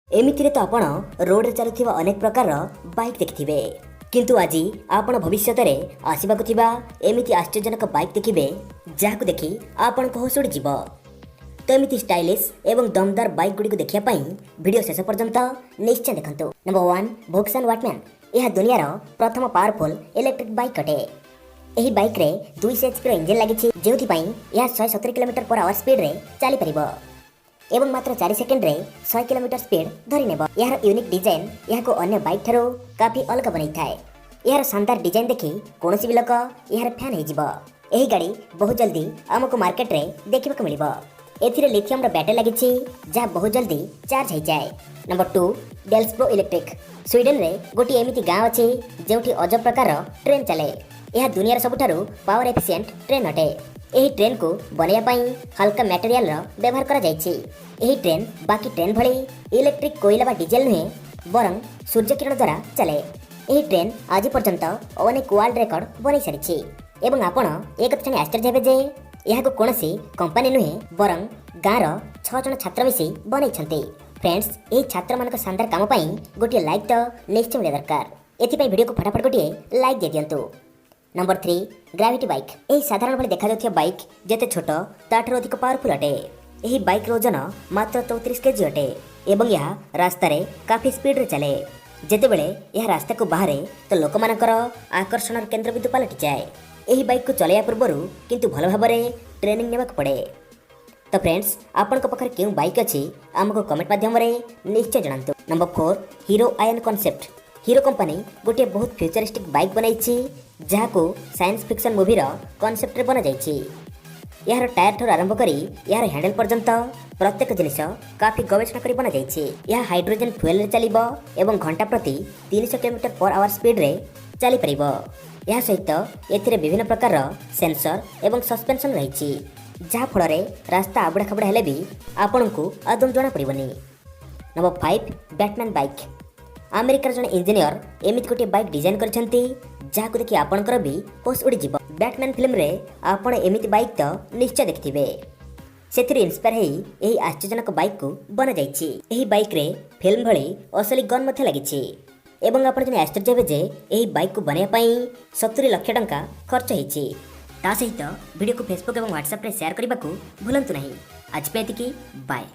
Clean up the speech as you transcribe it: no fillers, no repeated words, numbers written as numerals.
ଏମିତିରେ ତ ଆପଣ ରୋଡରେ ଚାଲୁଥିବା ଅନେକ ପ୍ରକାରର ବାଇକ୍ ଦେଖିଥିବେ, କିନ୍ତୁ ଆଜି ଆପଣ ଭବିଷ୍ୟତରେ ଆସିବାକୁ ଥିବା ଏମିତି ଆଶ୍ଚର୍ଯ୍ୟଜନକ ବାଇକ୍ ଦେଖିବେ, ଯାହାକୁ ଦେଖି ଆପଣଙ୍କ ହୋସ୍ ଉଡ଼ିଯିବ। ତ ଏମିତି ଷ୍ଟାଇଲିଶ ଏବଂ ଦମଦାର ବାଇକ୍ ଗୁଡ଼ିକୁ ଦେଖିବା ପାଇଁ ଭିଡ଼ିଓ ଶେଷ ପର୍ଯ୍ୟନ୍ତ ନିଶ୍ଚୟ ଦେଖନ୍ତୁ। ନମ୍ବର 1, ଭୋକ୍ସନ୍ ୱାଟମ୍ୟାନ୍। ଏହା ଦୁନିଆର ପ୍ରଥମ ପାୱାରଫୁଲ୍ ଇଲେକ୍ଟ୍ରିକ୍ ବାଇକ୍ ଅଟେ। ଏହି ବାଇକ୍ରେ 200 ଏଚ୍ପିର ଇଞ୍ଜିନ୍ ଲାଗିଛି, ଯେଉଁଥିପାଇଁ ଏହା 170 କିଲୋମିଟର ପର ଆୱାର ସ୍ପିଡ୍ରେ ଚାଲିପାରିବ ଏବଂ ମାତ୍ର 4 ସେକେଣ୍ଡରେ 100 କିଲୋମିଟର ସ୍ପିଡ୍ ଧରିନେବ। ଏହାର ୟୁନିକ୍ ଡିଜାଇନ୍ ଏହାକୁ ଅନ୍ୟ ବାଇକ୍ ଠାରୁ କାଫି ଅଲଗା ବନେଇଥାଏ। ଏହାର ଶାନଦାର ଡିଜାଇନ୍ ଦେଖି କୌଣସି ବି ଲୋକ ଏହାର ଫ୍ୟାନ୍ ହେଇଯିବ। ଏହି ଗାଡ଼ି ବହୁତ ଜଲ୍ଦି ଆମକୁ ମାର୍କେଟରେ ଦେଖିବାକୁ ମିଳିବ। ଏଥିରେ ଲିଥିୟମର ବ୍ୟାଟେରୀ ଲାଗିଛି, ଯାହା ବହୁତ ଜଲ୍ଦି ଚାର୍ଜ ହେଇଯାଏ। Number 2, ଡେଲ୍ସବ୍ରୋ electric. ସ୍ୱିଡେନରେ ଗୋଟିଏ ଏମିତି ଗାଁ ଅଛି, ଯେଉଁଠି ଅଜବ ପ୍ରକାରର ଟ୍ରେନ୍ ଚାଲେ। ଏହା ଦୁନିଆର ସବୁଠାରୁ ପାୱାର ଏଫିସିଏଣ୍ଟ ଟ୍ରେନ୍ ଅଟେ। ଏହି ଟ୍ରେନ୍କୁ ବନାଇବା ପାଇଁ ହାଲକା ମ୍ୟାଟେରିଆଲର ବ୍ୟବହାର କରାଯାଇଛି। ଏହି ଟ୍ରେନ୍ ବାକି ଟ୍ରେନ୍ ଭଳି ଇଲେକ୍ଟ୍ରିକ୍, କୋଇଲା ବା ଡିଜେଲ ନୁହେଁ, ବରଂ ସୂର୍ଯ୍ୟକିରଣ ଦ୍ୱାରା ଚାଲେ। ଏହି ଟ୍ରେନ୍ ଆଜି ପର୍ଯ୍ୟନ୍ତ ଅନେକ ୱାର୍ଲଡ ରେକର୍ଡ ବନାଇ ସାରିଛି ଏବଂ ଆପଣ ଏ କଥା ଜାଣି ଆଶ୍ଚର୍ଯ୍ୟ ହେବେ ଯେ ଏହାକୁ କୌଣସି କମ୍ପାନୀ ନୁହେଁ, ବରଂ ଗାଁର ଛଅ ଜଣ ଛାତ୍ର ମିଶି ବନାଇଛନ୍ତି। ଫ୍ରେଣ୍ଡସ୍, ଏହି ଛାତ୍ରମାନଙ୍କ ଶାନଦାର କାମ ପାଇଁ ଗୋଟିଏ ଲାଇକ୍ ତ ନିଶ୍ଚୟ ମିଳିବା ଦରକାର। ଏଥିପାଇଁ ଭିଡ଼ିଓକୁ ଫଟାଫଟ ଗୋଟିଏ ଲାଇକ୍ ଦେଇଦିଅନ୍ତୁ। Number 3, gravity bike. ଏହି ସାଧାରଣ ଭଳି ଦେଖାଯାଉଥିବା ବାଇକ୍ ଯେତେ ଛୋଟ, ତାଠାରୁ ଅଧିକ ପାୱାରଫୁଲ୍ ଅଟେ। ଏହି ବାଇକ୍ର ଓଜନ ମାତ୍ର 34 କେଜି ଅଟେ ଏବଂ ଏହା ରାସ୍ତାରେ କାଫି ସ୍ପିଡ୍ରେ ଚାଲେ। ଯେତେବେଳେ ଏହା ରାସ୍ତାକୁ ବାହାରେ ତ ଲୋକମାନଙ୍କର ଆକର୍ଷଣର କେନ୍ଦ୍ରବିନ୍ଦୁ ପାଲଟିଯାଏ। ଏହି ବାଇକ୍କୁ ଚଲାଇବା ପୂର୍ବରୁ କିନ୍ତୁ ଭଲ ଭାବରେ ଟ୍ରେନିଂ ନେବାକୁ ପଡ଼େ। ତ ଫ୍ରେଣ୍ଡସ୍, ଆପଣଙ୍କ ପାଖରେ କେଉଁ ବାଇକ୍ ଅଛି, ଆମକୁ କମେଣ୍ଟ ମାଧ୍ୟମରେ ନିଶ୍ଚୟ ଜଣାନ୍ତୁ। ନମ୍ବର 4, ହିରୋ ଆୟନ କନସେପ୍ଟ। ହିରୋ କମ୍ପାନୀ ଗୋଟିଏ ବହୁତ ଫ୍ୟୁଚରିଷ୍ଟିକ୍ ବାଇକ୍ ବନାଇଛି, ଯାହାକୁ ସାଇନ୍ସ ଫିକ୍ସନ୍ ମୁଭିର କନସେପ୍ଟରେ ବନାଯାଇଛି। ଏହାର ଟାୟାର ଠାରୁ ଆରମ୍ଭ କରି ଏହାର ହ୍ୟାଣ୍ଡେଲ ପର୍ଯ୍ୟନ୍ତ ପ୍ରତ୍ୟେକ ଜିନିଷ କାଫି ଗବେଷଣା କରି ବନାଯାଇଛି। ଏହା ହାଇଡ୍ରୋଜେନ୍ ଫୁଏଲରେ ଚାଲିବ ଏବଂ ଘଣ୍ଟା ପ୍ରତି 300 କିଲୋମିଟର ପର ଆୱାର ସ୍ପିଡରେ ଚାଲିପାରିବ। ଏହା ସହିତ ଏଥିରେ ବିଭିନ୍ନ ପ୍ରକାରର ସେନ୍ସର ଏବଂ ସସ୍ପେନ୍ସନ୍ ରହିଛି, ଯାହାଫଳରେ ରାସ୍ତା ଆବୁଡ଼ା ଖାବୁଡ଼ା ହେଲେ ବି ଆପଣଙ୍କୁ ଆଦୌ ଜଣାପଡ଼ିବନି। Number 5, batsman bike. ଆମେରିକାର ଜଣେ ଇଞ୍ଜିନିୟର ଏମିତି ଗୋଟିଏ ବାଇକ୍ ଡିଜାଇନ୍ କରିଛନ୍ତି, ଯାହାକୁ ଦେଖି ଆପଣଙ୍କର ବି ହୋସ୍ ଉଡ଼ିଯିବ। ବ୍ୟାଟମ୍ୟାନ୍ ଫିଲ୍ମରେ ଆପଣ ଏମିତି ବାଇକ୍ ତ ନିଶ୍ଚୟ ଦେଖିଥିବେ। ସେଥିରୁ ଇନ୍ସପାୟାର ହେଇ ଏହି ଆଶ୍ଚର୍ଯ୍ୟଜନକ ବାଇକ୍କୁ ବନାଯାଇଛି। ଏହି ବାଇକ୍ରେ ଫିଲ୍ମ ଭଳି ଅସଲି ଗନ୍ ମଧ୍ୟ ଲାଗିଛି ଏବଂ ଆପଣ ଜାଣି ଆଶ୍ଚର୍ଯ୍ୟ ହେବେ ଯେ ଏହି ବାଇକ୍କୁ ବନାଇବା ପାଇଁ 70 ଲକ୍ଷ ଟଙ୍କା ଖର୍ଚ୍ଚ ହେଇଛି। ତା ସହିତ ଭିଡ଼ିଓକୁ ଫେସବୁକ୍ ଏବଂ ହ୍ୱାଟ୍ସଆପ୍ରେ ସେୟାର କରିବାକୁ ଭୁଲନ୍ତୁ ନାହିଁ। ଆଜି ପାଇଁ ଏତିକି, ବାଏ।